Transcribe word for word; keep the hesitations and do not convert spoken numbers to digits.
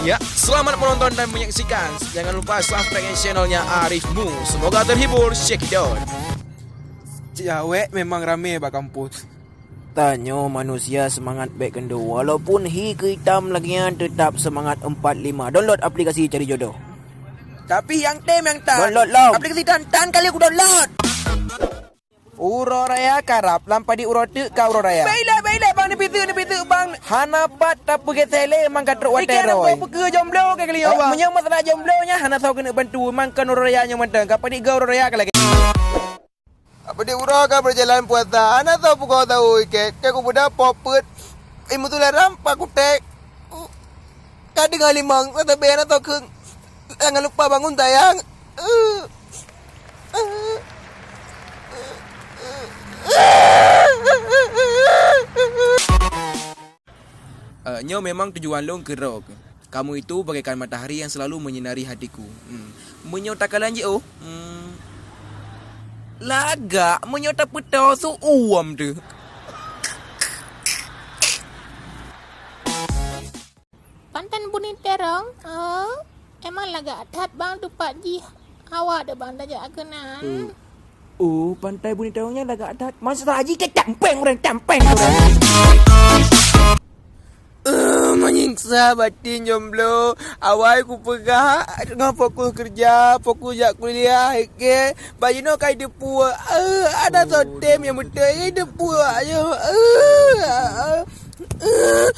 Ya, selamat menonton dan menyaksikan. Jangan lupa subscribe channelnya Arif Mu. Semoga terhibur. Check it out. Cik Awek memang ramé bak kampus. Tanyoe manusia seumangat bèk keundo. Walaupun hi keu itam lagèe nyan, teutap seumangat empat lima. Download aplikasi Cari Jodoh. Tapi nyang tem nyang tan. Download lom. Aplikasi tan, tan kali ku download. Uroe raya karab, lam padi uroe teuk ka uroe raya. Baiklah, baiklah, bang, neupiseuk, neupiseuk, bang. Hana pat tapeugét sélé, mang ka trok watèe roi. Peue jomblo ka kali nyoe, bang? Meunyoe masalah jomblo nyan hana soe keuneuk bantu, mang kon uroe raya nyoe mantong. Ka padit geu uroe raya ka lagèe. Apa di uroe ka beujalan puasa, hana soe pugoe sawoe ikat, ka kubuda po peuet, imeutularam pak kutek, ka deungoe limong, ka sabe hana soe kheun, jangan lupa bangun sayang. Eh, nyoe memang tujuan lôn keudroe keuh. Kamu itu bagaikan matahari yang selalu menyinari hatiku. Hmm. Meunyoe takalon jiôh, hmm, lagak meunyoe tapeutoe su uem teuh. Pantan bunyi terong, oh, emang lagak that bang tupat jih. Awak deh bang tajak keunan. Eh, Oh, pantai bunyi terong nyan lagak that. Masa haji ke campeng orang, campeng orang. Eh, menyiksa batin jomblo. Awai ku peugah dengan fokus kerja, fokus jak kuliah, oke. Bajinoe kai depu. Eh, ada sotem yang betul. Eh, depu ayo. Eh, eh.